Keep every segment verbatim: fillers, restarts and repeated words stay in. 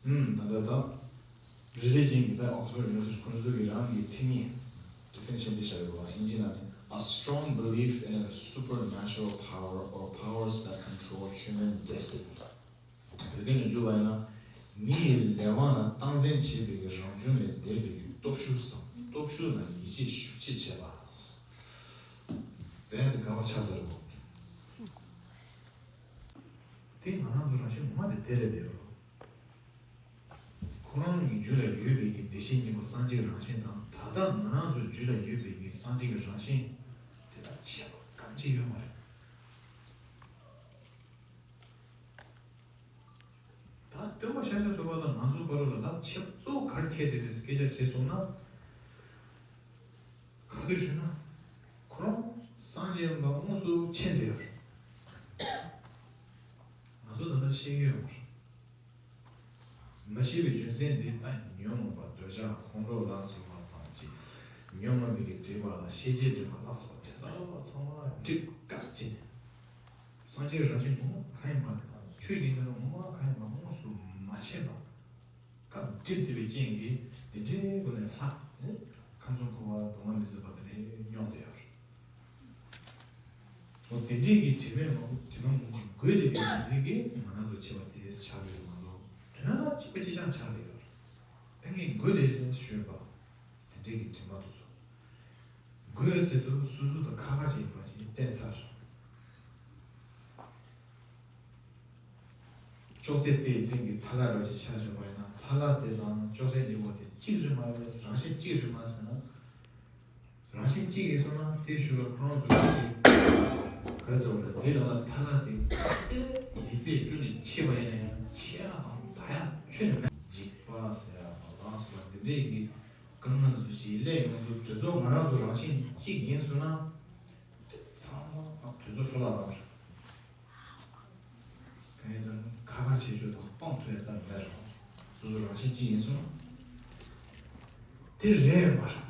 ཨུམ། ད་ལྟ་ད་རེ་རེ་བཞིན་གྱི་ད་Oxford University ཁོང་ཚོ་གི་རང་གི་མཚན་ཉིད། Definition འདི་བྱ་ཡོད་པ། དབྱིན་ཇི་ནང་ནས A strong belief in a supernatural power or powers that control human destiny. བོད་སྐད་ནས་བསྒྱུར་བ་ཡིན་ན། མི་ཡི་ལས་དབང་ལ་སྟངས་འཛིན་བྱེད་པའི་རང་བྱུང་ལས་འདས་པའི་སྟོབས་ཤུགས་སམ། སྟོབས་ཤུགས་ལ་ཡིད་ཆེས་ཤུགས་ཆེ་བྱེད་པ། དཔེ་དེ་དགའ་བ་ཆགས་ཟེར་གོ། དེ་ང་རང་ཚོ་རང་བཞིན་ངོ་མ་དེ་དེ་རེད་པས། ཁོ་རང་གི་རྒྱུད་ལ་ཡོད་པའི་གི་བདེ་གཤེགས་སྙིང་པོ་སངས་རྒྱས་ཀྱི་རང་བཞིན་དང་། ད་ལྟ་ང་རང་ཚོའི་རྒྱུད་ལ་ཡོད་པའི་གི་སངས་རྒྱས་ཀྱི་རང་བཞིན་དེ་དག་ཁྱད་པར་གང་ཅི་ཡོད་མ་རེད། ད་སྟོན་པ་ཤཱཀྱ་ཐུབ་པ་དང་ང་ཚོའི་བར་ལ་ལ་ཁྱད་པར་གཙོ་བོ་ག་རེ་འཁེལ་བསྡད་པའི་སྐད་ཆ་དྲིས་སོང་ན། ག་དུས་ཞུ་ན། ཁོ་རང་སངས་རྒྱས་པ་དངོས་སུ་མཁྱེན་བསྡད་ཡོད་རེད། ང་ཚོ་ད་ལྟ་ཤེས་ཀྱི་ཡོད་མ་རེད། མ་ཤེས་པའི་རྒྱུ་མཚན་འདི་ལྟ། ཉོན་མོངས་པ་འདོད་ཆགས་ཁོང་ཁྲོ་ལ་སོགས་པ་དང་གཅིག་ཉོན་མོངས་པའི་སྒྲིབ་པ་ལ་ཤེས་བྱའི་སྒྲིབ་པ་ལ་སོགས་པ་དེ་ཚོ་ཚང་མ་སྒྲིབ་བཀག་བྱས་ནས། སངས་རྒྱས་རང་བཞིན་ངོ་མ་གང་ཡིན་པ་དང་ཆོས་ཀྱི་གནས་ལུགས་ངོ་མ་གང་ཡིན་པ་དངོས་སུ་མ་ཤེས་པ། སྐབས་འགྲིབ་ཐེབས་པའི་རྐྱེན་གྱིས་དེ་འདྲའི་སྒོ་ནས་ལྷག་ནས་ཁམས་གསུམ་འཁོར་བ་སྡུག་བསྔལ་མི་བཟད་པ་དེ་ནས་མྱོང་བསྡད་ཡོད་རེད། འོ་དེ་འདྲའི་གི་དྲི་མས་མང་པོ་དྲི་མ་མང་པོ་འགོས་བསྡད་པའི་རྒྱུ་མཚན་གྱིས་ང་རང་ཚོ་འཆི་བ་དེ་ཆགས་ཡོད་མ་གཏོགས། དོན་དག་གཅིག་པ་གཅིག་རྐྱང་ཆགས་བསྡད་ཡོད་རེད། ད་ངས་འགོས་བསྡད་ཞུས་པ། དེ་འདྲའི་གི་དྲི་མ་དེ་ཚོ། འགོས་ཟེར་དུས་སོ་སོ་དང་ཁ་ཁ་ཅིག་ཡིན་པ་ཞིག་བསྟན་ཚར། ཅོག་ཙེ་དེའི་སྟེང་གི་ཐལ་བ་འདྲ་ཞིག་ཆ་བཞག་པ་ཡིན་ན། ཐལ་བ་དེ་དང་ཅོག་ཙེ་གཉིས་པོ་དེ་གཅིག་རེད་མ་རེད། རང་བཞིན་གཅིག་རེད་མ་རེད་ཟེར་ན། རང་བཞིན་གཅིག་ཡིན་སོང་ན་དེ་ཞུ་ལ་ཁོ་རང་ཚོ་གཅིག་ག་རེ་ཟེར་བ་རེད། དེ་ལ་ཐལ་བ་དེ་ཚེ་ཡི་ཚེ་བཅུ་ནས་ཕྱེ་བ་ཡིན་ན་ཡང་ཕྱེ་ཡག་དང་འདའ་ཡག་ཁྱོན་ནས་མེད། འཇིགས་པ་ཟེར་ཡག་དང་ལངས་སོང་བ་འདི་འདྲའི་གི་དཀའ་ངལ་ཚོ་ཞིག་སླེབས་ཡོང་དུས། དེ་ཚོ་ང་རང་ཚོ་རང་བཞིན་གཅིག་ཡིན་སོང་ན། ཚང་མ་དུས་ཚོད་འཕྲོ་བརླག་རང་རེད། དེ་ཡིན་ཙང་ཁ་ཁ་བྱེད་རྒྱུ་དང་སྤང་ཐུབ་ཡ་ཙམ་རེད་རོགས། སོ་སོ་རང་བཞིན་གཅིག་ཡིན་སོང་། དེ་རེད་མ་རེད།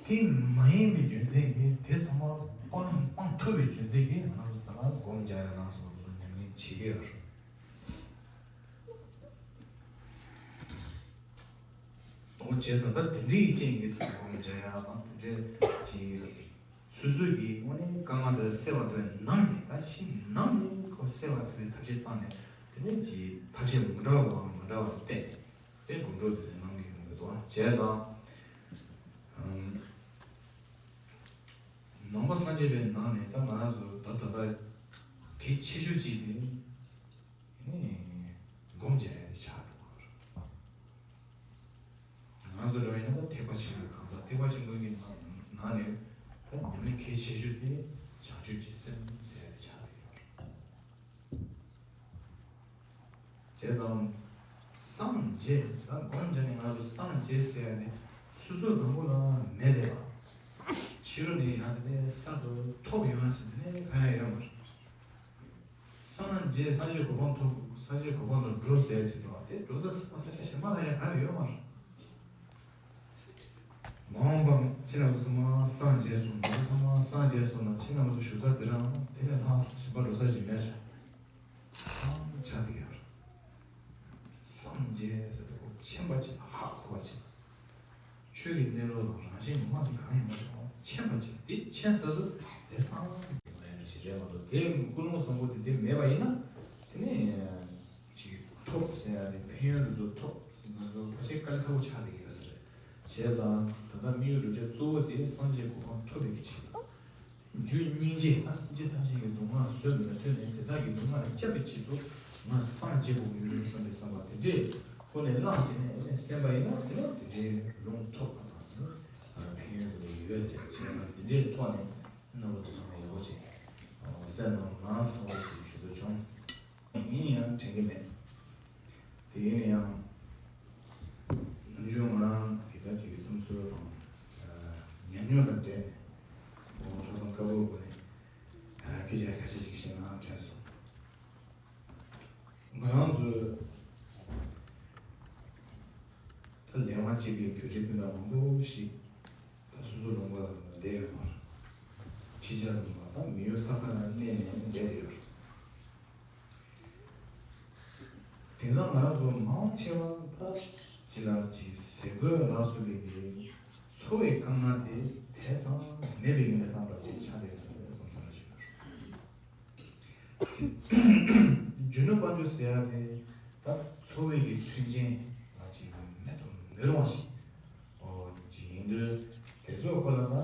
དེ་མ་ཡིན་པའི་རྒྱུ་མཚན་གྱིས། དེ་ཚང་མ་སྤང་སྤང་ཐུབ་པའི་རྒྱུ་མཚན་གྱིས་ང་རང་ཚོ་ད་ལྟ་སྒོམ་རྒྱག་ཡ་ལ་སོགས་པ་ཉམས་ལེན་བྱེད་ཀྱི་ཡོད་རེད། དོ་བྱས་ཙང་ད་དེ་འདྲའི་རྐྱེན་གྱིས་ད་སྒོམ་རྒྱག་ཡ་དང་དེ་འདྲའི་བྱེད་ཀྱི་ཡོད་རེད། སོ་སོ་གིས་དངོས་གནས་དཀའ་ངལ་འདི་སེལ་བ་དེ་ནང་ནས། ད་ཕྱི་ནང་ནས་ཁོ་སེལ་བ་དེ་ཐབས་ཤེས་བཏང་ནས། དེ་ནས་ཀྱི་ཐབས་ཤེས་མི་འདྲ་བ་མི་འདྲ་བ་བསྟེན་ནས་དེ་སྒོམ་སྒྲུབ་དེ་གནང་གི་ཡོང་གི་འདུག་བྱས་ཙང་། ཨམ། ནང་པ་སངས་རྒྱས་པའི་ནང་ནས་ད་ང་རང་ཚོ་ད་ད་ལྟ་གལ་ཆེ་ཤོས་གཅིག་དེ་ནི་སྒོམ་རྒྱག་ཡ་དེ་ཆགས་འགྲོ་གི་རེད། ང་ཚོ་རེ་བ་ཡིན་ན་ད་ཐེག་པ་ཆེན་པོའི་གང་ཟག། ཐེག་པ་ཆེན་པོའི་གི་ནང་ནས་ད་ཉམས་ལེན་གལ་ཆེ་ཤོས་དེ་བྱང་ཆུབ་ཀྱི་སེམས་ཟེར་ཡ་དེ་ཆགས་བསྡད་ཡོད་རེད། བྱས་ཙང་སངས་རྒྱས་ཟེར། སྒོམ་བྱས་ནས་ང་ཚོ་སངས་རྒྱས་ཟེར་ཡ་དེ་སོ་སོ་དང་པོ་ལ་མེད་བསྡད་པ། ཕྱི་རོལ་ནས་ཡང་དེ་ནས་གསར་དུ་ཐོབ་ཡོང་ཡ་ཟེར་དེ་ནས་གང་ཡང་ཡོད་མ་རེད། སངས་རྒྱས། སངས་རྒྱས་གོ་འཕང་ཐོབ། སངས་རྒྱས་གོ་འཕང་དུ་འགྲོ་ཟེར་གྱི་འདུག་དེ་འགྲོ་ས་ས་ས་ཆ་གཞན་པ་ལ་ཡང་ག་ཡོད་མ་རེད། མ་འོངས་པ་ཁྱེད་རང་ཚོ་ཚང་མ་སངས་རྒྱས་སོང་། ང་ཚོ་ཚང་མ་སངས་རྒྱས་སོང་ན། ཁྱེད་རང་ཚོ་བཞུགས་ས་དེ་རང་དེ་ནས་ལྷག་གཞན་པ་འགྲོ་ས་ཞིག་མེད་ཤག་ཆགས་ཀྱི་ཡོད་རེད། སངས་རྒྱས་ཟེར་བ་མཁྱེན་པ་ཅིག་ཧ་གོ་བ་ཅིག་ཆོས་ཀྱི་གནས་ལུགས་ལ་རང་བཞིན་ངོ་མ་དེ་གང་ཡིན་པ་དེ་མཁྱེན་པ་ཅིག་དེ་མཁྱེན་ཚར་དུས་དེ་དང་དེ་མ་ཡིན་ཞིག་རེད་མ་གཏོགས། དེ་ཀུན་སློང་བཟང་པོ་དེ་དེ་མེད་པ་ཡིན་ན། དེ་ནས་ཅིག་ཐོབ་ཟེར་ཡ་དེ་ཕན་ཡོན་དེ་ཚོ་ཐོབ་ང་ཚོ་ཕལ་ཆེར་དཀའ་ལས་ཁག་པོ་ཆགས་བསྡད་ཀྱི་ཡོད་ས་རེད། བྱས་ཙང་ད་ལྟ་དམིགས་ཡུལ་བསྒྲུབ་བྱ་གཙོ་བོ་དེ་སངས་རྒྱས་གོ་འཕང་ཐོབ་པའི་གི་ཆེད། རྒྱུ་སྙིང་རྗེ། ད་སེམས་ཅན་ཐམས་ཅད་ཀྱི་སྡུག་བསྔལ་བཟོད་མི་ཐུབ་ནས་དེ་དག་གི་སྡུག་བསྔལ་ལས་སྐྱབས་པའི་ཆེད་དུ་ང་སངས་རྒྱས་དགོས་ཀྱི་ཡོད་བསམ་པའི་བསམ་པ་དེ་འདྲས་ཁོ་ནས་བླངས་བྱས་ནས་ཨེ་ནས་སེམས་པ་ཡིན་ན། དེ་ནས་དེ་འདྲའི་ལུང་ཐོབ་པ་དང་ཕན་ཡོན་དེ་ཡོད་དེ། བྱས་ཙང་དེ་འདྲའི་ཐོག་ནས་རྣམ་པ་ཚང་མ་ཡག་པོ་ཅིག་གསན་གནང་གནང་གསུང་བ་ཞིག་ཞུ་འདོད་བྱུང་། ཡིན་ཡང་དྲན་གྱི་མེད། དེ་ཡིན་ན་ཡང་། ནམ་རྒྱུན་ང་རང་གི་ད་ཅིག་གི་བསམ་ཚུལ་དང་། ཨ། ཉམས་མྱོང་དང་འབྲེལ་ནས། འོ་ཐོག་མཐའ་བར་གསུམ་ནས། ཨ། སྐད་ཆ་ཁ་ཤས་ཤིག་བཤད་ན་དྲན་སོང་། ང་རང་ཚོའི་ད་ལས་དབང་སྐྱེས་པའི་བོད་རིགས་སྤུན་ཟླ་མང་པོ་ཞིག་ད་སོ་སོ་ལུང་པ་ལ་བསྡད་ཡོད་མ་རེད། ཕྱི་རྒྱལ་ལུང་པ་དང་མི་ཡུལ་ས་ཁ་ལ་གནས་ནས་བསྡད་ཡོད་རེད། དེང་སང་ང་རང་ཚོ་མང་ཆེ་བ་ད་ཅི་ལ་ཅི་ཟས་གོས་ལ་སོགས་པའི་གི་འཚོ་བའི་དཀའ་ངལ་དེ་དེང་སང་མེད་པའི་གི་གནས་སྟངས་འདྲ་ཅིག་ཆགས་བསྡད་ཡོད་ས་རེད་བསམ་བསམ་འདྲ་ཞིག་ཡོད། རྒྱུ་ནོར་དཔལ་འབྱོར་ཟེར་ཡ་དེ་ད་འཚོ་བའི་གི་མཐུན་རྐྱེན་ལ་ཅིག་མེད་དུ་མི་རུང་བ་ཞིག་ཨོ་ཅིག་ཡིན་དུས་དེ་ཚོ་ཁོ་ལ་ད་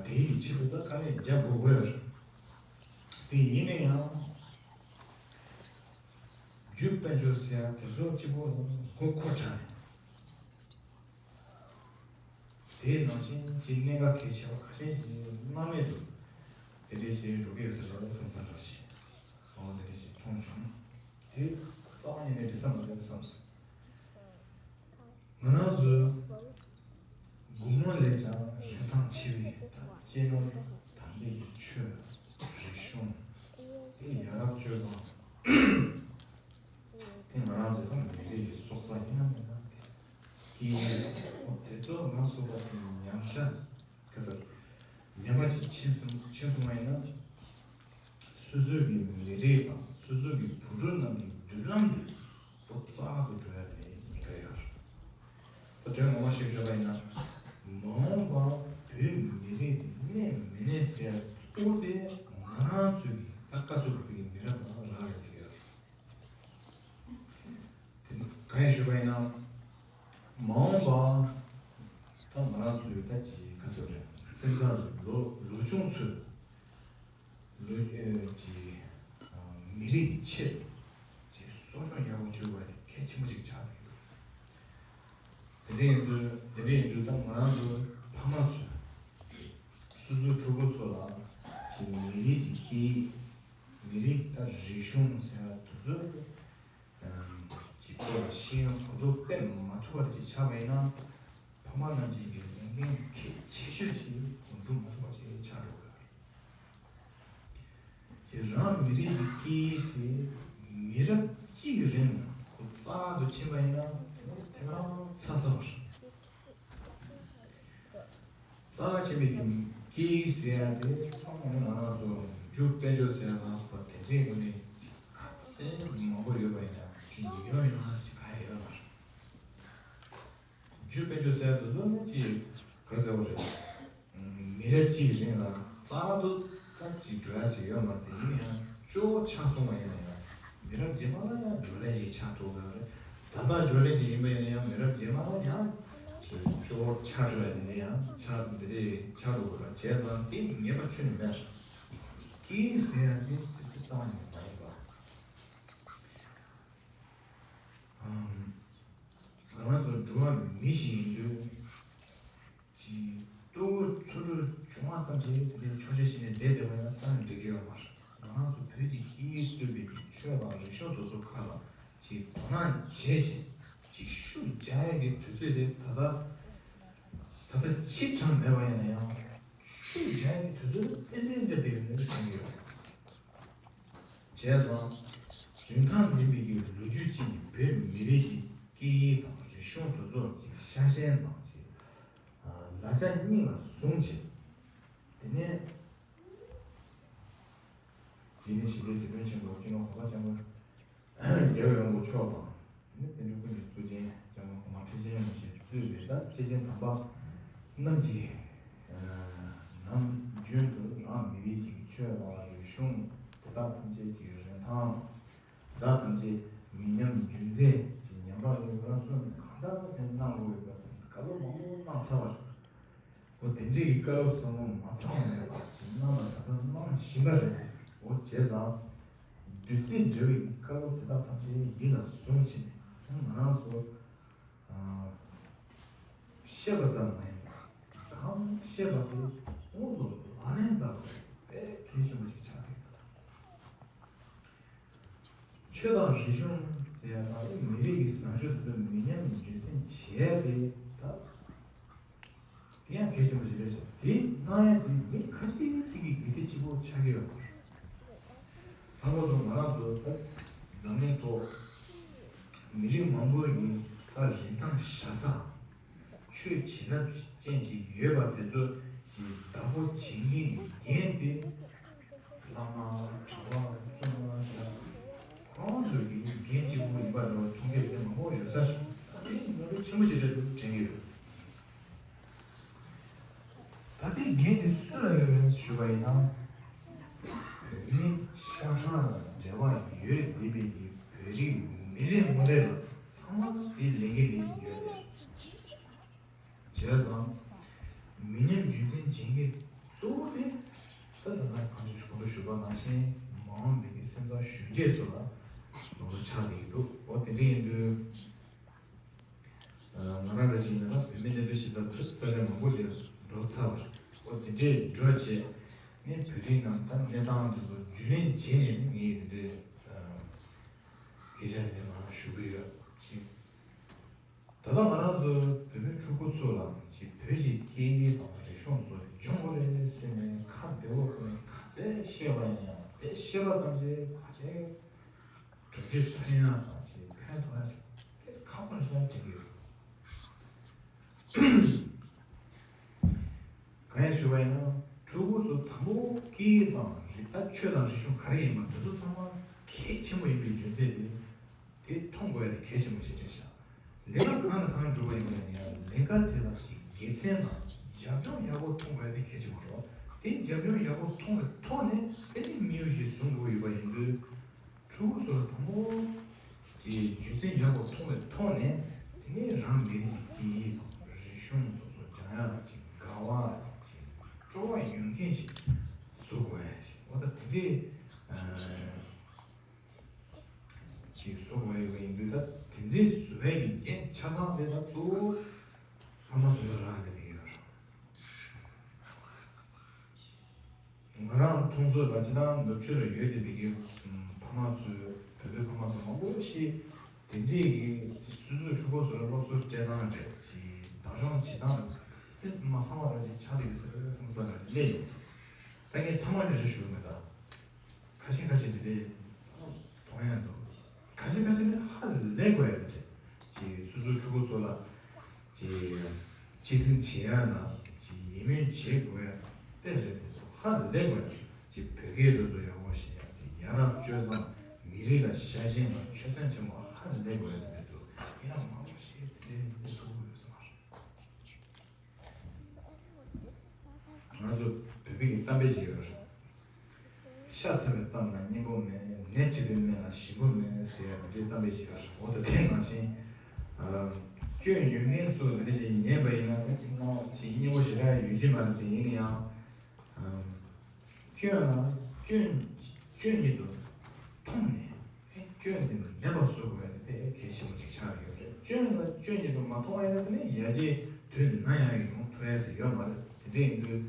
དེའི་ཆེད་དུ་ད་དཀའ་ལས་རྒྱག་དགོས་ཀྱི་ཡོད་རེད། དེ་ཡིན་ན་ཡང་རྒྱུ་དཔལ་འབྱོར་ཟེར་ཡ་དེ་ཚོ་གཅིག་པོ་མགོ་འཁོར་དྲགས་ནས། དེའི་ནང་བཞིན་གྱི་གནད་འགག་གལ་ཆེ་བ་ཁ་ཤས་ཤིག་སྣང་མེད་དུ་དེ་འདྲའི་ཞིག་འགྲོ་གི་ཡོད་ཟེར་བ་ལ་བསམ་བསམ་འདྲ་ཞིག་འོང་དེ་འདྲ་ཞིག་མཐོང་བྱུང་། དེ་རྩ་བ་ཉིད་ནས་འདྲི་ས་མ་རེད་བསམས། ང་རང་ཚོའི་སྒོ་མོ་ལས་ཀྱང་རིན་ཐང་ཆེ་བའི་སྐྱེས་ནོར་དམ་པའི་ཆོས་རིག་གཞུང་དེ་ཡ་རབས་སྤྱོད་བཟང་དེ་ང་རང་ཚོའི་ད་མི་རིགས་ཀྱི་སྲོག་རྩ་ཡིན་ན་མིན་ན། དེ་ཡིན། དེ་ཚོ་ང་སོ་པ་དེ་ཉམས་ཆག་ག་ཚོད་ཉམས་པ་ཅིག་ཕྱིན་སོང་ཕྱིན་སོང་བ་ཡིན་ན། སོ་སོའི་གི་མི་རིགས་དང་སོ་སོའི་གི་བུ་ཕྲུག་རྣམས་ཀྱི་མདུན་ལམ་དེ་པོ་རྩ་དུ་འགྲོ་ཡ་དེ་ཉེན་ཁ་ཡོད་རེད། ད་དོན་ངོ་མ་ཞིག་བརྗོད་པ་ཡིན་ན། མ་འོངས་པ་བོད་མི་རིགས་དེ་གནས་མི་གནས་ཟེར་ཡ་གཙོ་བོ་དེ་ང་རང་ཚོའི་གི་ད་བཀའ་ཟུར་བོད་ཀྱི་མི་རབས་དང་རག་ལས་ཀྱི་ཡོད་རེད། གང་ཡིན་ཞུས་པ་ཡིན་ན། མ་འོངས་པ་ད་ང་རང་ཚོའི་ད་ཅི་ག་ཟེར་རེད། སེམས་ཁམས་ལོ་ལོ་ཆུང་ཚོས་ལོ་ཨེ་ཅི་མི་རིགས་ཀྱི་ཆེད་ཅི་གསོ་སྐྱོང་ཡག་པོ་བྱེད་དགོས་པ་དེ་གལ་ཆེན་པོ་ཞིག་ཆགས་ཀྱི་འདུག་དེ་འདྲ་ཡིན་ཚུལ་དེ་འདྲ་ཡིན་དུས་ད་ང་རང་ཚོའི་ཕ་མ་ཚོས་སོ་སོའི་ཕྲུ་གུ་ཚོ་ལ་ཅི་མི་རིགས་ཀྱི་སྐད་ཡིག་མི་རིགས་ད་རིག་གཞུང་ཟེར་བ་དེ་ཚོ། ཀྱི་སྐོར་ལ་ཤེས་ཡོན་གོ་རྟོགས་སྤེལ་མ་ཐུབ་པ་ཅིག་ཆགས་པ་ཡིན་ན། ཕ་མ་རྣམས་ཀྱི་ལས་འགན་གལ་ཆེ་ཤོས་ཅིག་འགྲུབ་མ་ཐུབ་པ་ཅིག་ཆགས་འགྲོ་གི་ཡོད་རེད། ཀྱི་རང་མི་རིགས་ཀྱི་སྐད་ཡིག་དེ་མི་རབས་གཅིག་གི་རིང་ལ་ཁོ་རྩ་བ་ཏུ་ཕྱིན་པ་ཡིན་ན་དེ་ནི་ཐེངས་རང་ཚ་ཚ་བ་རེད། རྩ་བ་ཆེ་བའི་སྐད་ཡིག་ཟེར་ཡ་དེ་ཚང་མ་ནི་ང་རང་ཚོ་རྒྱུ་དཔལ་འབྱོར་ཟེར་ཡ་ང་ཚོ་དེ་འདྲའི་ངོས་ནས་ཁ་སེང་མང་པོ་ཡོད་པ་ཡིན་ན་ཅིག་ཡོད་ཡོད་ན་ཅིག་ག་ཡོད་མ་རེད། རྒྱུ་དཔལ་འབྱོར་ཟེར་ཡ་དེ་ཚོ་ནི་ཅིག་ག་རེ་ཟེར་བ་རེད། མི་རབས་གཅིག་རིང་ལ་རྩ་བ་ཏུ་ད་ཅིག་འགྲོ་ཡ་ཟེར་ཡོད་མ་རེད། དེ་ཡིན་ཡང་སྐྱོ་བོ་ཆགས་སོང་བ་ཡིན་ན་ཡང་མི་རབས་རྗེས་མ་ལ་ཡང་བགྲོ་གླེང་ཞིག་ཆགས་ཐུབ་ཀྱི་རེད། ད་ལྟ་བགྲོ་གླེང་ཅིག་ཡིན་པ་ཡིན་ན་ཡང་མི་རབས་རྗེས་མ་ལ་ཡང་སྐྱོ་བོ་ཆགས་འགྲོ་ཡ་དེ་འདྲ་ཡང་ཆགས་འདི་འདྲའི་ཆགས་འགྲོ་དགོས་ར་བྱས་ཙང་དེ་ངེས་པ་ཁྱོན་ནས་མེད། སྐད་ཡིག་ཟེར་ཡ་དེ་དེ་ཚོ་རྩ་བ་ནས་མ་ཡིན་པ། ང་རང་ཚོ་འགྲོ་བ་མི་ཞིག་ཡིན་དུས། ཅིག་ལྟོ་གོས་འཚོ་གྲོན་བྱུང་བ་ཙམ་གྱིས་དེ་འདྲའི་ཆོག་ཤེས་བྱས་ནས་བསྡད་བསྡད་པ་ཡིན་ན་རྩ་ནས་འགྲིག་གི་ཡོད་མ་རེད། ང་རང་ཚོ་བོད་ཀྱི་སྐད་ཡིག་གཙོས་པའི་ཆོས་དང་རིག་གཞུང་དེ་ཚོ་ཁག་ལ་ཅིག་དོ་སྣང་བྱས་ཤིང་ཅིག་ཤུགས་རྒྱག་ཡས་ཀྱི་དུས་ཚོད་དེ་ད་ལྟ་ད་ལྟ་ཕྱིས་དྲངས་མེད་པ་ཡིན་ན་ཡང་ཤུགས་རྒྱག་ཡས་ཀྱི་དུས་ཚོད་ཏན་ཏན་སླེབས་བསྡད་ཡོད་ནས་དྲན་གྱི་ཡོད། བྱས་ཙང་རིན་ཐང་ལྡན་པའི་གི་ལོ་རྒྱུས་ཅིག་ནི་བོད་མི་རིགས་ཀྱི་སྐད་ཡིག་དང་རིག་གཞུང་དེ་ཚོར་ཅིག་ཤ་ཞེན་དང་ཅིག་ལ་རྒྱ་སྙིང་ལ་བཟུང་བྱས། དེ་ནས་དེ་ནས་ཞི་བདེའི་དེད་དཔོན་ཆེན་པོ་སྤྱི་ནོར་གོང་ས་སྐྱབས་མགོན་རྒྱལ་བའི་དབང་པོ་མཆོག་དང་། དེ་ནས་བསྟན་འགྲོ་ཀུན་གྱི་གཙུག་རྒྱན་སྐྱབས་མགོན་གོང་མ་ཁྲི་ཆེན་རིན་པོ་ཆེ་གཙོས་པའི་ད་སྐྱེས་ཆེན་དམ་པ་རྣམས་ཀྱིས་ནམ་རྒྱུན་དུ་རང་མི་རིགས་ཀྱི་ཆོས་དང་རིག་གཞུང་དེ་དག་ཐམས་ཅད་ཀྱི་རིན་ཐང་དེ་དག་ཐམས་ཅད་མི་ཉམས་རྒྱུན་འཛིན་གྱི་ཉམས་པ་ཡོད་པ་སོགས་གང་ལྟར་དེ་གནང་དགོས་ཡོད་པ་བཀའ་སློབ་མང་པོ་གནང་ཚར་བ་རེད། འོ་དེ་འདྲའི་བཀའ་སློབ་ཟབ་མོ་མ་ཚང་བ་མེད་པ་ཅིག་གནང་ལ་ད་ལྟ་གནང་བཞིན་པ་རེད། འོ་བྱས་ཙང་བདུད་རྩི་འདྲ་བའི་བཀའ་སློབ་དེ་དག་ཐམས་ཅད་ཡིད་ལ་བཟུང་བྱས་ནས་ང་རང་ཚོ་བཤད་པ་ཙམ་མ་ཡིན་པར་གང་བཤད་པ་དེ་དངོས་སུ་ལག་ལེན་བསྟར་དགོས་པའི་གལ་ཆེན་པོ་ཞིག་ཆགས་ཀྱི་ཡོད། ཆོས་དང་རིག་གཞུང་ཟེར་ཡ་དང་མི་རིགས་ཀྱི་བཟང་སྤྱོད་དེ་ཚོ་མི་ཉམས་རྒྱུན་འཛིན་བྱས་ཏེ་ད་དེ་ཡང་གལ་ཆེན་པོ་ཞིག་རེད་ཤག་དེ་གནང་ཡ་དེ་མི་ཁ་ཤས་ཅིག་གི་འགན་འཁྲི་གཅིག་པོ་ཆགས་ཀྱི་ཡོད་པ་རེད། དང་པོ་དུ་ང་རང་ཚོ་ད་འཛམ་གླིང་ཐོག་མི་རིགས་མང་པོ་ཡིན་ད་རིན་ཐང་བཞག་ས། ཆོས་བྱིན་རླབས་ཅན་ཅིག་ཡོད་པ་དེ་ཚོ་གི་བདག་པོ་བྱེད་མཁན་གྱི་འགན་དེ་བླ་མ་གྲྭ་པ་བཙུན་མ་ཡང་ ཁོང་ཚོས་ཀྱི་འགན་གཅིག་པུ་ཡིན་པ་འདྲ་བ་མཚུངས་ཆོས་དེ་མང་པོ་ཡོད་ས་རེད། ད་དེ་ནོར་འཁྲུལ་ཆེན་པོ་ཞིག་རེད་འདུག་དྲན་གྱི་ཡོད། ད་ལྟའི་འགན་དེ་སུ་ལ་ཡོད་མེད་ཞུས་པ་ཡིན་ན། བོད་མིའི་ཤ་ཁྲག་དང་འབྲེལ་བ་ཡོད་བསྡད་པའི་གི་བོད་རིགས་མི་རེ་ངོ་རེ་ལ་ཚང་མ་དེའི་ལས་འགན་དེ་ཡོད་རེད། བྱས་ཙང་། མི་ཉམས་རྒྱུན་འཛིན་བྱེད་མཁན་གཙོ་བོ་དེ། ད་ལྟ་ང་གང་ཞིག་གོང་དུ་ཞུས་པ་ནང་བཞིན་མ་འོངས་པའི་གི་སེམས་ཙམ་གཞོན་སྐྱེས་ཚོ་ལ་ལོ་ལོ་ཆགས་བསྡད་ཀྱི་འདུག་འོ་དེ་འདྲ་ཡིན་དུས། ང་རང་འདྲ་ཞིག་ཡིན་ན་བོད་མི་གནས་སྡོད་བྱེད་ས་དེ་ས་ཆ་མང་པོ་ཞིག་འགྲོ་ཚར་བ་རེད། འོ་དེ་འདྲས་འགྲོ་བྱས་ནས་བོད་རིགས་རྣམས་ད་གནས་སྟངས་དེ་ཚོ་རྒྱུས་ལེན་བྱས་ནས་ངས་དེ་འདྲའི་སྐད་ཆ་དེ་འདྲ་མང་ཞུ་གི་ཡོད་ཅིང་། ད་ལྟ་ང་རང་ཚོ་བོད་མི་ཕྲུ་གུ་ཚོ་ལ་ཅིག་བོད་ཀྱི་སྐད་ཡིག་དང་རིག་གཞུང་ཚོ་སྦྱོང་དགོས་རེད་ཟེར་ནས་ཁ་བདེ་བོ་བཀོད་ནས་ག་ཚད་བཤད་པ་ཡིན་ཡང་དེ་བཤད་པ་ཙམ་གྱིས་ཕལ་ཆེར་གྲུབ་འབྲས་ཐོན་ཡག་དང་ཅིག་ཕན་ཐོགས་ཡག་དེ་ཁག་པོ་རེད་ཤག་དྲན་གྱི་ཡོད། གང་ཡང་ཞུ་བ་ཡིན་ན་ཕྲུ་གུ་ཚོ་དང་པོ་སྐད་ཡིག་དང་རིག་གནས་ཆོས་དང་རིག་གཞུང་ག་རེ་ཡིན་པ་དེ་ཚོ་ཚང་མ་གལ་ཆེན་པོ་ཡིན་པའི་རྒྱུ་མཚན་དེ། དེ་མཐོང་དགོས་ཡ་དེ་གལ་ཆེན་པོ་ཞིག་རེད་ཤག་ལས་ཀ་གང་དང་གང་སྒྲུབ་པ་ཡིན་པ་ཡིན་ན་ཡང་ལས་ཀ་དེ་ལ་ཅིག་དགེ་མཚན་དང་རྒྱབ་ལྗོངས་ཡག་པོ་མཐོང་དགོས་ཡ་དེ་གལ་ཆེན་པོ་རེད། དེ་རྒྱབ་ལྗོངས་ཡག་པོ་མཐོང་བའི་ཐོག་ནས་དེ་ནི་དམིགས་ཡུལ་ཞིག་བཟུང་དགོས་ཡོད་པ་ཡིན་དུས། ཕྲུ་གུ་ཚོ་ལ་དང་པོ་ཅིག་རྒྱུ་མཚན་ཡག་པོ་མཐོང་བའི་ཐོག་ནས་དེ་ནས་རང་མི་རིགས་ཀྱི་སྐད་ཡིག་དང་རིག་གཞུང་དེ་ཚོ་སྦྱང་ཡ་ལ་ཅིག་དགའ་བ་དང་ཅིག་སྤྲོ་བ་ཡོད་མཁན་ཞིག་བཟོ་དགོས་ཡ་ཞིག་འོ་ད་དེ་འདྲས། ཅིག་བཟོ་དགོས་ཡོད་པ་ཡིན་དུས་ད་དེ་འདྲའི་བཟོ་བའི་གི་འགན་ཆ་ཚང་དེ་ད་གཙོ་བོ་ཕ་མ་ཚོ་ལ་རག་ལས་ཀྱི་ཡོད་རེད། ང་རང་མཐོང་ཚོད་ལ་ཅི་ད་ནུབ་ཕྱོགས་ལ་ཡོད་བསྡད་པའི་གི་ཕ་མ་ཚོས་བོད་པའི་ཕ་མ་ཚོ་མང་པོ་ཞིག་དེ་འདྲའི་གི་སོ་སོའི་ཕྲུ་གུ་ཚོ་ལ་སློབ་གསོ་སྤྲད་སྟངས་རེད་ཅིག་བདག་སྐྱོང་བྱེད་སྟངས་རེད་དེ་མ་ཚང་བ་རེད་དེ་ཆགས་བསྡད་ཡོད་ས་རེད་བསམ་ས་ལ་སླེབས་ཡོང་། ད་ངས་ཚང་མ་ནས་རེ་ཞུ་མེད་ད། ཁ་ཤས་ཁ་ཤས་དེ་འདྲའི་མཐོང་ཡ་འདུག་ཁ་ཤས་ཁ་ཤས་ནི་ཧ་ལས་དགོས་ཡ་རེད། ཅིག་སོ་སོའི་ཕྲུ་གུ་ཚོ་ལ་ཅིག་གཅེས་འཛིན་བྱེད་ཡ་ན་ཅིག་ཡིད་སྨོན་བྱེད་དགོས་ཡ་དེ་རེད་དེ་ཚོ་ཧ་ལས་དགོས་ཡ་རེད། ཅིག་བོད་སྐད་དེ་ཚོ་ཡག་པོ་ཤེས་ཡ་ཅིག་ཡ་རབས་སྤྱོད་བཟང་མི་རིགས་ལ་ཤ་ཞེན་དང་ཆོད་སེམས་ཆེན་པོ་ཧ་ལས་དགོས་ཡ་དེ་འདུག་ཡིན་ན་མང་པོ་ཞིག་དེ་འདྲའི་འདི་ཐུག་གི་ཡོད་ས་མ་རེད། ང་ཚོ་བོད་པའི་གཏམ་དཔེ་ཅིག་ཡོད་རེད། ཤ་ཚ་བའི་གཏམ་ལ་སྙན་པོ་མེད། ནད་བྲིས་པའི་སྨན་ལ་ཞིམ་པོ་མེད་ཟེར་ཡ་འདི་གཏམ་དཔེ་ཅིག་ཡོད་རེད། འོ་ད་དེ་ནང་བཞིན། སྐྱོན་ཡོད་མཁན་ཚོ་འདི་འདྲ་ཞིག་ཉན་པ་ཡིན་ན་ནི་ཅིག་སྣང་བ་ཅིག་སྙན་པོ་ཞེ་དྲག་ཡོད་ཀྱི་མ་རེད་དེ་ཡིན་ན་ཡང་། སྐྱོན་ལ་སྐྱོན་སྐྱོན་ཉིད་དུ་མཐོང་ནས་སྐྱོན་དེ་མེད་པ་བཟོ་དགོས་ཡ་དེ་གལ་ཆེན་པོ་ཅིག་ཆགས་ཡོད་རེད། སྐྱོན་ལ་སྐྱོན་ཉིད་དུ་མ་མཐོང་བ་ཡིན་ན་དེ་ནི་ཡར་རྒྱས་དུས་ནམ་ཡང་ཡོང་ཐུབ་ཡ་ཟེར་ཡོད་མ་རེད། དེ་འདྲ་ཡིན་དུས་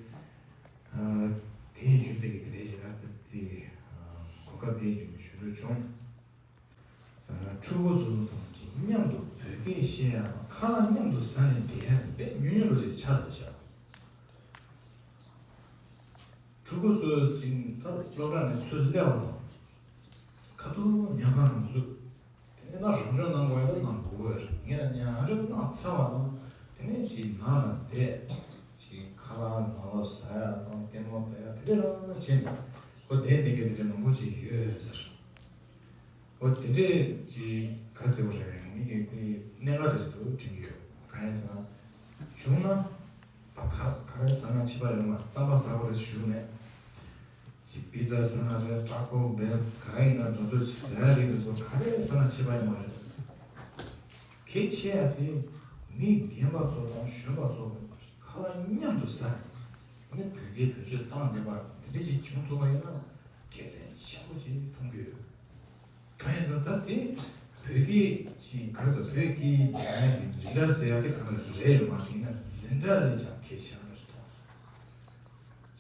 དེའི་རྒྱུ་མཚན་གྱིས་དེ་འདྲའི་ཞེ་དྲག་དེ་གོ་སྐབས་དེའི་རྒྱུ་མཚན་ཞུ་འདོད་བྱུང་། ཕྲུ་གུ་ཚོ་དང་གཅིག་མཉམ་དུ་བོད་སྐད་བཤད་ཡ་དང་ཁ་ལག་མཉམ་དུ་ཟ་ནས་བསྡད་ཡ་དེ་དཔེ་ཉུང་ཉུང་རུ་ཞིག་ཆགས་འདུག་ཤག་ཕྲུ་གུ་ཚོ་གཅིག་ད་སློབ་གྲྭ་ནས་ཚུར་སླེབས་པ་དང་ཁ་ཐུག་ཉལ་ཁང་ནང་ཚུད། དེ་ནས་ན་རང་སྦྱོང་གནང་དགོས་ཡ་ད་གནང་དགོས་ཀྱི་རེད། ངས་ན་ཉལ་ཁང་སྦྱོང་གནང་ཚར་བ་དང་དེ་ནས་ཅིག་ནང་ལ་བསྡད་ཅིག་ཁ་ལག་ནང་ལོགས་ཟ་ཡ་དང་ལྟད་མོ་ལྟ་ཡ་དེ་འདྲ་རང་བྱས་ནས་ཁོ་བསྡད་བསྡད་མཁན་དེ་འདྲ་མང་པོ་ཅིག་ཡོད་ཟེར། འོ་དེ་འདྲས་ཀྱི་ག་ཟེར་བ་རེད། ངས་ཀྱི་དེ་གནད་འགག་འདྲ་ཞིག་ཏུ་དྲན་གྱི་ཡོད། གང་ཡིན་ཟེར་ན། བྱུང་ན། ད་ག་ག་རེ་ཟ་ན་ཕྱི་པ་ཡོང་བ་རྩམ་པ་ཟ་བ་རེད་ཞུ་ནས། ཅིག་པི་ཛ་ཟ་ན་རེད། ཀྲག་པོ་རེད། ག་རེ་ཡིན་ན་དེ་ཚོ་ཅིག་ཟ་ཡ་རེད། དེ་ཚོ་ག་རེ་ཟ་ན་ཕྱི་པ་ཡོང་བ་རེད། གལ་ཆེ་ཡ་དེ་མི་རྒན་པ་ཚོ་དང་གཞོན་པ་ཚོ་ཁ་ལག་མཉམ་དུ་ཟ་ནས་བོད་སྐད་བེད་སྤྱོད་བཏང་བསྡད་པ་དེ་འདྲ་ཞིག་བྱུང་ཐུབ་པ་ཡིན་ན་དགེ་མཚན་ཆེན་པོ་ཅིག་མཐོང་གི་ཡོད། གང་ཡིན་ཟེར་ན་ད་དེ་བོད་སྐད་ཀྱི་ག་རེ་ཟེར་བོད་སྐད་ཀྱི་འཛིན་གྲྭ་ཟེར་ཡ་དེ་གང་ལ་རེད་མ་ཡིན་ན་འཛིན་གྲྭ་ལས་ཀྱང་གལ་ཆེ་བ་ཞིག་མཐོང་སོང་།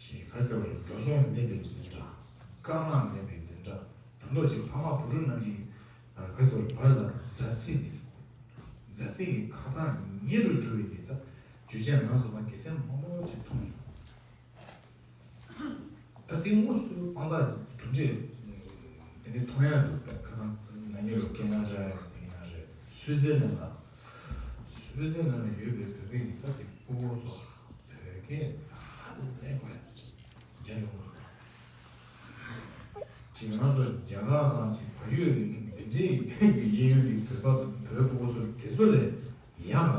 ཞེས་ག་རེ་ཟེར་བ་རེད། འགྲོ་སོང་མེད་པའི་འཛིན་གྲྭ། དཀའ་ངལ་མེད་པའི་འཛིན་གྲྭ། ད་མདོ་ཅིག་ཕ་མ་བུ་ཕྲུག་རྣམས་ཀྱི་ག་རེ་ཟེར་བ་རེད། བར་ལ་མཛའ་བརྩེ་ནི་མཛའ་བརྩེ་ཡི་ཁ་ཐག་ཉེ་རུ་འགྲོ་བའི་གི་ད་རྒྱུ་རྐྱེན་ལ་སོགས་པ་དགེ་མཚན་མང་པོ་ཅིག་མཐོང་ཡོང་། ད་ལྟའི་དངོས་སུ་དཔང་རྟགས་གྲུབ་འབྲས་དེ་འདྲའི་མཐོང་ཡག་འདུག་ཁ་སང་ན་ནིང་ལོ་སྐད་ངག་ར་ཡང་དེ་ཡང་རེད། སུད་སི་ནང་ལ་སུད་སི་ནང་ལ་ཡོད་པའི་བོད་པའི་ཡིག་ཚགས་ཀྱི་ཕྲུ་གུ་ཚོ་བོད་སྐད་ཧ་ལས་དགོས་རྒྱ་ཡོང་གི་རེད། ཅིག་ང་ཚོ་རྒྱ་གར་དང་ཅིག་བལ་ཡུལ་གྱི་འདི་འདྲའི་གཡས་གཡོན་གྱི་བོད་པ་དང་བོད་ཕྲུ་གུ་ཚོ་དེ་ཚོ་ལས་ཡག་པ་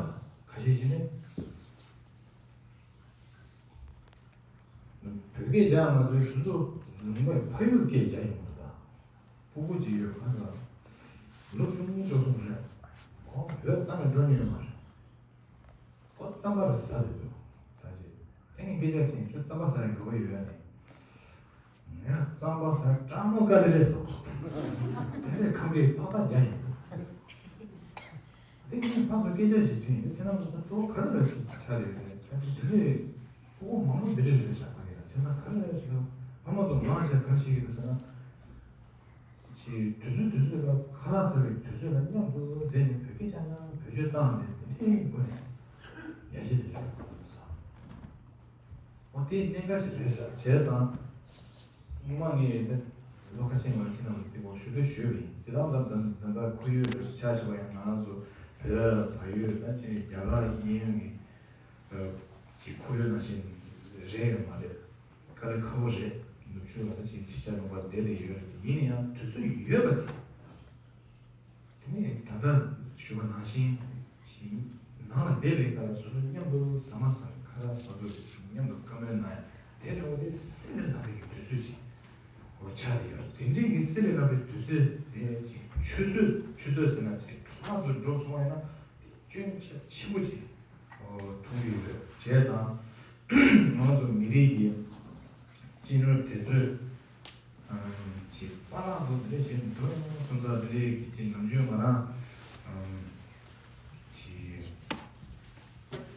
ཁ་ཤས་ཤིག་ནི། བོད་སྐད་རྒྱག་མ་ཚོས་སུ་ཚོ་ངོ་མ་ཕ་ཡུལ་སྐད་རྒྱག་ཡོང་གི་འདུག་ད་ཕྲུ་གུ་ཅིག་ཡོད་ཁ་ས་ལོ་ཆུང་ཆུང་ཙམ་རེད། ཁོང་བོད་རྩ་ནས་འགྲོ་མྱོང་མ་རེད། ཁོ་རྩམ་པ་རེ་ཟ་ཟེར་འདུག་ད་ཅི་དེ་ངས་སྐད་ཆ་དྲིས། ཁྱོད་རྩམ་པ་ཟ་ཡ་དགའ་པོ་ཡོད་ཨ་ནི། ངས་རྩམ་པ་ཟ་སྤྲང་མོ་དཀའ་ལས་རེད་ཟེར། དེ་ནས་ཁམས་པའི་པགས་པ་རྒྱག་ཡིན། དེ་ངས་ཕར་ཚུར་སྐད་ཆ་ཞིག་དྲིས་ཡིན། ཁྱེད་རང་ཚོ་ད་གཙོ་བོ་ག་རེ་ལ་ཞིག་ཆགས་ཡོད་རེད། ད་དེ་རེད། ཕྲུ་གུ་མང་པོ་འདི་འདྲ་རེད་ཤག་ག་རེ་ལ་ཁྱེད་རང་ག་རེ་ལ་ཞིག་ལ་ཕ་མ་ཚོ་མང་ཆེ་ག་རེ་བྱེད་ཀྱི་འདུག་ཟེར་ན། ཅིག་དུས་ཚོད་དུས་ཚོད་ལ་ཁ་ལག་ཟ་བའི་དུས་ཚོད་ལ་མཉམ་དུ་བསྡད་ནས་བོད་སྐད་རྒྱག་ན་བེད་སྤྱོད་བཏང་ནས་དེ་འདྲའི་སྒོ་ནས་ཡ་གཞི་དེ་འདྲ་ཟ། འོ་དེ་གནད་འགག་ཞིག་རེད་ཤག་བྱས་ཙང་སྔོན་མ་ངས་ལོ་ཁ་ཤས་སྔོན་ཁྱེད་རྣམས་ལ་དེ་སྐོར་ཞུ་འདོད་ཞུས་པ་ཡིན། ཇི་ལྟར་ད་ད་ད་ལྟ་ཁོར་ཡུག་ཆ་བཞག་པ་ཡང་ང་རང་ཚོ་བོད་བལ་ཡུལ་ད་ཅིག་རྒྱ་གར་གཡས་གཡོན་གྱི་ཅིག་ཁོར་ཡུག་ནང་བཞིན་རེད་ཡང་མ་རེད། དཀའ་ལས་ཁག་པོ་རེད། ནུབ་ཕྱོགས་ལ་ཅིག་ཕྱི་རྒྱལ་ལུང་པ་བསྡད་དེ་ཡོད་རེད། ཡིན་ན་ཡང་དུས་ཚོད་ཡོད་པ་དེ། དེ་ནས་ད་ལྟ་ཞུ་བ་ནང་བཞིན་ཞིག་ནང་ལ་བསྡད་པའི་སྐབས་ལ་སོ་སོ་མཉམ་དུ་ཟ་མ་ཟ་ཁ་ལག་ཟ་དུས་མཉམ་དུ་བཀའ་མོལ་གནང་ཡ་དེ་འདྲ་བོ་དེ་སེམས་ལ་ལྷག་པའི་དུས་ཚོད་ཅིག་འོ་ཆགས་ཡོད། དེ་འདྲའི་གི་སེམས་ལ་ལྷག་པའི་དུས་ཚོད་དེ་ཅིག་ཆུད་ཟོས་ཆུད་ཟོས་ཟེར་ན་ཅིག་གྲོང་ཁྱེར་དུ་འགྲོ་སོང་བ་ཡིན་ན། སྐྱོན་ཆ་ཆེན་པོ་ཅིག་མཐོང་གི་ཡོད། བྱས་ཙང་ང་ཚོ་མི་རིགས་ཀྱི་སྤྱི་ནོར་དེ་ཚོས་ཅིག་རྩ་བརླག་ཏུ་འདི་འདྲ་བྱས་འགྲོ་ཡོང་བསམ་ཚར། འདི་འདྲའི་ཅིག་ནམ་རྒྱུན་ང་རང་ཅིག་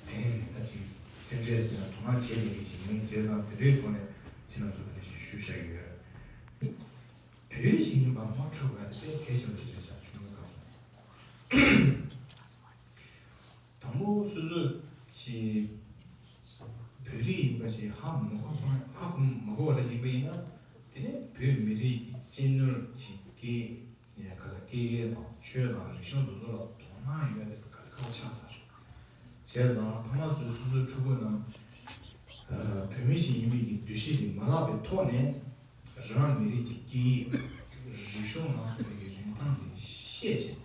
དྲན་ནས་ད་ཅིག་སེམས་ཁྲལ་ཟེར་ན་དོ་སྣང་བྱེད་བསྡད་མཁན་ཞིག་ཡིན། བྱས་ཙང་དེ་འདྲའི་ཐོག་ནས་ཁྱེད་རྣམ་ཚོ་འདི་འདྲ་ཞིག་ཞུ་བཞག་གི་ཡོད། བོད་རིགས་ཤིག་ཡིན་པ་དམག་འཁྲུག་བར་དཔེ་གལ་ཆེན་པོ་ཞིག་རེད་ཤག་ཆུང་ངུ་སྐབས་སུ། དང་པོ་སོ་སོ་ཞིག་བོད་རིགས་ཡིན་པ་ཞིག་ཧ་མ་གོ་སོང་། ཧ་གོ་མ་གོ་བ་ཞིག་ཡིན་པ་ཡིན་ན། དེ་ནས་བོད་མི་རིགས་ཀྱི་སྤྱི་ནོར་གྱི་སྐད་ཡ་ག་ས་སྐད་ཡིག་དང་ཆོས་དང་རིག་གཞུང་དེ་ཚོ་ལ་དོ་སྣང་ཡོད་དེ་དཀའ་ལས་ཁག་པོ་ཆགས་ཚར། བྱས་ཙང་ཕ་མ་ཚོས་སོ་སོའི་ཕྲུ་གུ་རྣམས་བོད་མི་ཞིག་ཡིན་པའི་གི་འདུ་ཤེས་དེ་མ་བརླག་པའི་ཐོག་ནས། རང་མི་རིགས་ཀྱི་སྐད་ཡིག་རིག་གཞུང་ལ་སོགས་པའི་རིན་ཐང་དེ་ཤེས་བྱས།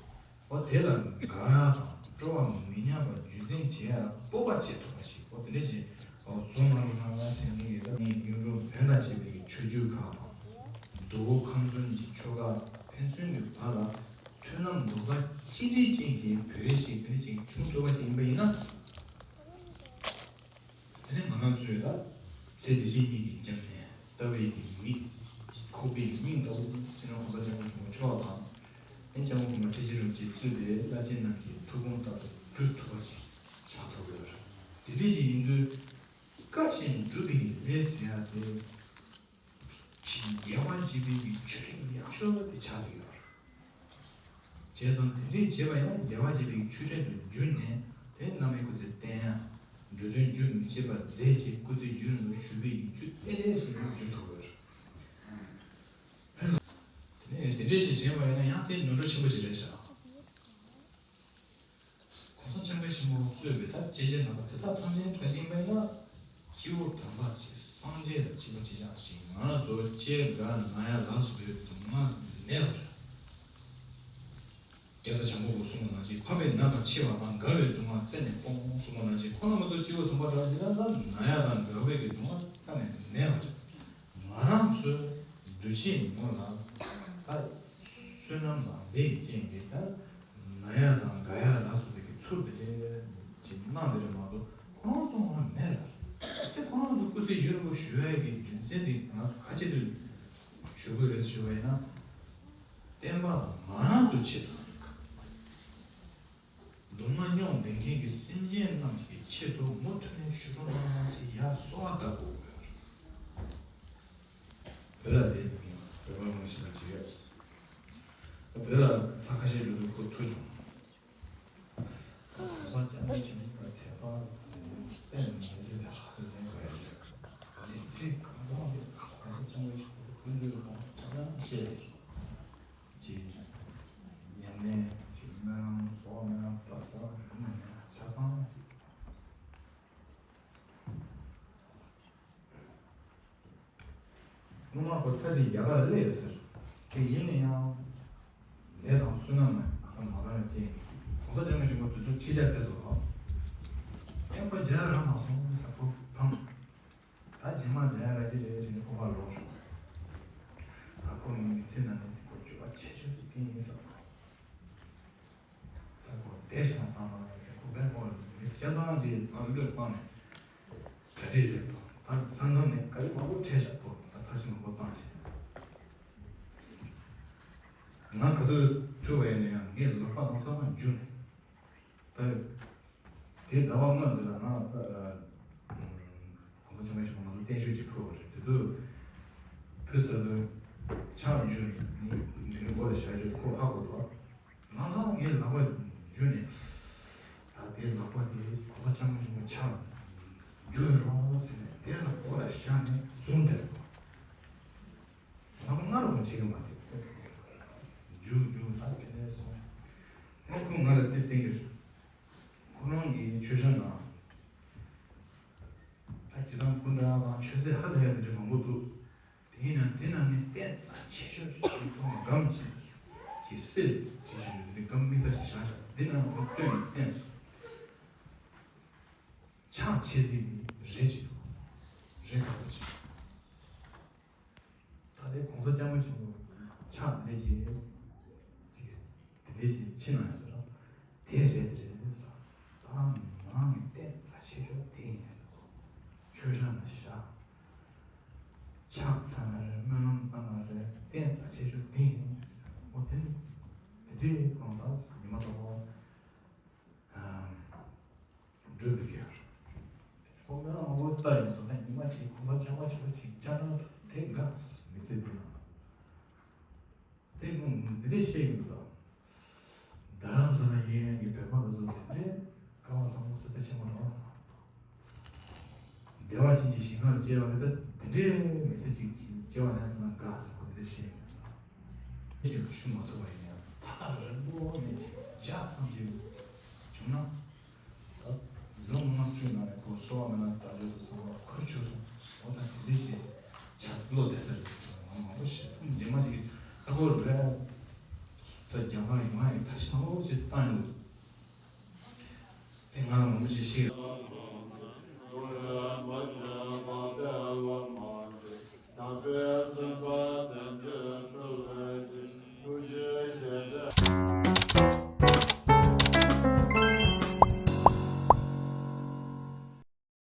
འོ་དེ་ལ་དགའ་ཡག་དང་སྤྲོ་བ་མི་ཉམས་པ་རྒྱུན་འཛིན་བྱེད་ཡག་ལ་སྤོབས་པ་བྱེད་ཐུབ་པ་ཞིག་འོ་དེ་འདྲ་ཞིག་འོ་བཟོ་མ་ཐུབ་ན་ང་ཚོའི་ངའི་ད་ངའི་གཡུ་འབྲུག་བོན་དང་བཅས་པའི་ཆོས་བརྒྱུད་ཁག་དང་། མདོ་དབུས་ཁམས་གསུམ་གྱི་ཆོལ་ཁ་ཕན་ཚུན་གྱི་བར་ལ་མཐུན་ལམ་རྡོག་རྩ་གཅིག་སྒྲིལ་ཅན་གྱི་བོད་རིགས་ཤིག་དེ་འདྲ་ཞིག་བྱུང་ཐུབ་པ་ཞིག་ཡིན་པ་ཡིན་ན། དེ་ནས་ང་རང་ཚོས་ད་ཚེ་འདི་ཕྱི་གཉིས་ཀྱི་སྐྱབས་གནས་ལྟ་བའི་གི་མིག་ཁོག་པའི་གི་སྙིང་ལྟ་བུ་སྤྱི་ནོར་གོང་ས་སྐྱབས་མགོན་ཆེན་པོ་མཆོག་དང་། ཨེ་སྐྱབས་མགོན་ཁོང་མ་ཁྲི་ཆེན་རིན་པོ་ཆེས་གཙོས་པའི་བླ་ཆེན་རྣམས་ཀྱི་ཐུགས་དགོངས་ལྟར་དུ་འགྲུབ་ཐུབ་པ་ཞིག་ཆགས་ཐུབ་ཡོད་རེད། དེ་འདྲ་ཞིག་ཡིན་དུས་བཀའ་བཞིན་སྒྲུབ་པའི་ལས་ཟེར་ཡག་དེ། རྒྱལ་བ་དགྱེས་པའི་ཆོས་ཁྲིམས་ཡག་ཤོས་དེ་ཆགས་ཀྱི་ཡོད་རེད། བྱས་ཙང་དེ་འདྲས་བྱས་པ་ཡིན་ན་རྒྱལ་བ་དགྱེས་པའི་ཆོས་ཁྲིམས་དུ་གྱུར་ནས་དེ་བླ་མའི་སྐུ་ཚེ་བརྟན་ཡ། འགྲོ་དོན་རྒྱུན་མི་ཆད་པར་མཛད་ཅེས་སྐུ་ཚེ་ཡུན་རིང་དུ་བཞུགས་པའི་རྒྱུ་དཔེ་ལེགས་ཤིག་ཏུ་འགྱུར་ཐུབ་ཡོད་རེད། དེ་ནས་དེ་འདྲས་ཞིག་བྱས་པ་ཡིན་ན་ཡང་དེ་ནོར་འཁྲུལ་ཆེན་པོ་ཞིག་རེད་ཤག་གོང་ས་སྐྱབས་མགོན་ཆེན་པོ་གཙོས་པའི་ད་སྐྱེས་ཆེན་རྣམ་པ་དེ་དག་ཐམས་ཅད་ག་ཅིག་ཡིན་པ་ཡིན་ན། སྐྱེས་བུ་དམ་པ་ཅིག་སངས་རྒྱས་ལ་གཅིག་པ་གཅིག་རྐྱང་ཞིག་ང་རང་ཚོ་སྐྱེ་རྒ་ན་ཡ་ལ་སོགས་པའི་སྡུག་བསྔལ་མེད་པ་རེད། རྒྱལ་སྲས་བྱང་ཆུབ་ཀྱིས་གསུངས་པ་ནང་བཞིན་འཕགས་པའི་ནད་དང་འཆི་བ་དང་རྒ་བའི་སྡུག་བསྔལ་རྩད་ནས་སྤོངས་གསུངས་པ་ནང་བཞིན་ཁོང་རྣམ་པ་ཚོ་སྐྱེས་བུ་དམ་པ་འདྲ་བ་ཞིག་ལ་ད་ན་ཡ་དང་རྒ་བའི་གི་སྡུག་བསྔལ་རྩད་ནས་མེད་པ་རེད། ང་རང་ཚོའི་འདུ་ཤེས་ངོ་ལ་ད་བསོད་ནམས་དང་ལས་ཀྱི་རྐྱེན་གྱིས་ད་ན་ཡ་དང་རྒ་ཡ་ལ་སོགས་པའི་གི་ཚུལ་དེ་འདྲའི་ཅིག་གནང་དེ་རེད་མ་གཏོགས་ཁོ་རང་ཚོ་ང་མེད་ལ། དེ་ཁོ་རང་ཚོ་སྐུ་ཚེ་ཡུན་རིང་པོ་བཞུགས་ཡ་གི་རྒྱུ་མཚན་དེ་ང་ཚོ་ག་ཅི་དུ་ཞུ་དགོས་རེད་ཞུ་བ་ཡིན་ན། བསྟན་པ་ལ་ང་རང་ཚོ་ཆེད་དུ། སྡུག་བསྔལ་མྱོང་བསྡད་མཁན་གྱི་སེམས་ཅན་རྣམས་ཀྱི་ཆེད་དུ་མུ་མཐུད་ནས་ཞུ་རོགས་གནང་ཞེས་ཡར་གསོལ་བ་བཏབ་དགོས་ཀྱི་ཡོད་རེད། བོད་ལ་བསྡད་མཁན་བོད་པ་མང་ཞིག་ལ་བྱེད་ཡོད། བོད་ལ་ཚ་ཁ་ཤས་འགྲོ་དུས་ཁོ་ཐུག་བྱུང་། གོང་ས་སྐྱབས་མགོན་ཆེན་པོ་དང་དད་པ་དཔེ་མི་སྲིད་པའི་ཧ་ལས་པ་ཡོད། དེ་ཚེ་གང་བྱུང་དེ་གོང་ས་སྐྱབས་མགོན་ཆེན་པོ་སྐུ་མདུན་དུ་ཆ་ཚང་བཤད་རེད། ཅིག་ཉམས་ལེན་ཅིག་སྨོན་ལམ་གསོལ་བ་སྨོན་ལམ་བཏབ་ས་མི་མེད་ཆ་ཚང་ཅིག་སྔོན་མ་ཁོ་ཚ་དེ་རྒྱ་གར་ལ་སླེབས་ཡོད་ཟེར། ཡིན་ན་ཡང་ལས་དང་བསོད་ནམས་ལ་ཁ་མ་གང་ཡང་སྐྱེ། གོང་ས་སྐྱབས་མགོན་ཆེན་པོ་དུས་ཚོད་ཕྱི་རྒྱལ་ཕེབས་སོང་ལ། ཨེ་ཁོ་མཇལ་རག་མ་སོང་ཟེར་ཁོ་ཕམ། ད་རྗེས་མ་མཇལ་རག་གི་རེད་ཟེར་ནས་ཁོ་ཕར་ལོག་སོང་། ད་ཁོ་མི་ཚེ་ནང་ནས་ཁོ་འགྱུར་བ་ཆེ་ཤོས་ཅིག་དེ་ཡིན་བསམ། ད་ཁོ་བསྡད་ཤག་བསམ་པ་ཟེར་ཁོ་བས་ཁོ་མི་ཚེ་ཆ་ཚང་གི་ང་བློས་བཏང་ནས། གྲ་སྒྲིག་རེད་དོ། ད་ས་མཚམས་ནས་ག་རེ་མང་པོ་ཁྲལ་བཞག་དོ། ད་ཐག་ཆོད་མང་པོ་བཏང་བྱས། ང་ག་དུས་ཐུག་པ་ཡིན་ན་ཡང་ངའི་ལག་པ་ལམ་སང་ན་འཇུ་ནས། ད་དེ་ཟླ་བ་སྔོན་འདི་ལ་ང་ད་གོང་ས་ཆེན་པོ་ཞིག་ང་ཚོ་བརྟན་བཞུགས་ཅིག་ཕུལ་བ་རེད། དེ་དུས་ཕུལ་ཚར་དུས་ཕྱག་འཇུ་ནས་འདི་ནི་མགོ་ལ་བཞག་རྒྱུ་ཁོ་ཧ་གོ་འདུག། ལམ་སང་ངའི་ལག་པ་འཇུས་ནས། ད་དེ་ལག་པ་དེ་གོ་བ་ཅང་མ་ཡིན་པ་ཆགས་འཇུ་རོགས་ཟེར་ནས་དེ་ལ་མགོ་ལ་བཞག་ནས་བཟུང་སྟེ། ལག་པ་སྔ་རུ་མ་བྱེད་ཀྱི་མ་རེད། འཇུ་འཇུ་ད་དེ་ནས་སོང་། ཨ་ཁོ་ང་ལ་དེ་བསྟན་གྱི་རེད། ཁོ་རང་གི་མཆོད་བཤམས་ནང་། ད་སྤྱིར་བཏང་སྐུ་འདྲ་དང་མཆོད་རྫས་ཧ་ལས་ཡ་དེ་འདྲ་མང་པོ་འདུག། དེ་ཡིན་ན་དེ་ནང་ནས་རྟེན་རྩ་ཆེ་ཤོས་སུ་མཐོང་སྒམ་ཅིག་གི་གསེར་ཅིག་ཞིག་ཡོད། དེ་སྒམ་དམིགས་བསལ་ཞིག་བཞག་བཞག་འདི་ནང་ཁོ་བཏོན་ནས་བསྟན་སོང་། ཕྱག་ཕྱི་གཟིགས་ནི་རེ་ཅིག་འདུག། རེ་དགའ་པོ་ཅིག། ད་ལྟའི་གོང་ས་སྐྱབས་མགོན་ཆེན་པོ་ཕྱག་འདི་འདྲ་ཞིག་ཅིག་འདི་འདྲ་ཞིག་ཕྱི་ནང་ཡོད་ཟེར་རོ། དེ་རེད་དེ་རེད་ཟེར། ད་ནང་གི་རྟེན་རྩ་ཆེ་ཤོས་དེ་ཡིན་ཟེར། མཆོད་བཤམས་ལ་བཞག། ཕྱག་འཚལ་ན་རེད། སྨོན་ལམ་བཏབ་ན་རེད། རྟེན་རྩ་ཆེ་ཤོས་དེ་ཡིན་ཟེར། འོ་དེ་ནི་དེ་འདྲའི་གང་ལྟར་ཉི་མ་རྟག་པར། འགྲོ་བའི་གེ་བར། ཁོང་ན་འོ་ལྟ་ཡིན་དུ་ན་ཉི་མ་གཅིག་གོམ་པ་བཅོ་ལྔ་བཅུ་ཅིག་བཅར་ན་དེ་དགའ་མི་ཚེ་འདི་ན། དེ་མོ་འདི་འདྲས་བཤད་ཡིན་དུ། རྡ་རམ་ས་ལ་ཡན་གྱི་བོད་པ་ལ་བཟོ་དེ་འདྲས་དཀའ་བ་བཟང་པོ་ཚོད་ལྟ་ཆེན་པོ་རེད་བ། བདེ་བ་ཅན་གྱི་ཞིང་ཁམས་ལ་སྐྱེ་བ་རེད། ད་དེ་འདྲས་མི་ཚེ་གཅིག་གཅིག་སྐྱེ་བ་ན་ན་དགའ་ཟེར་བ་དེ་འདྲས་བཤད་ཡིན། ཅིག་ལ་ཤུ་མ་ཐུབ་པ་ཡིན་ཡང་ཐག་རིང་པོ་ནས་ཅིག་ཇ་ཚང་ཅིག་བྱུང་ན། ད་ལོ་ལྔ་བཅུ་ནང་ནས་ཁོ་གསོ་བ་མེད་ན་དགྲ་བཅོལ་དུ་སོང་བ་ཁུར་ཆོད་སོང་། འོ་ད་དེ་འདྲས་ཅིག་ཇ་བློ་བདེ་ས་རེད། ང་མང་པོ་ཞིག་ཐུགས་རྗེ་མ་ཅིག་ད་ཁོ་རེད། ད་རྒྱ་གར་ཡོང་ཡ་ཡིན་ད་ཞང་ལོ་ཅིག་བཏང་ཡོད། དེ་ང་ལ་མང་པོ་ཅིག་ཤེས།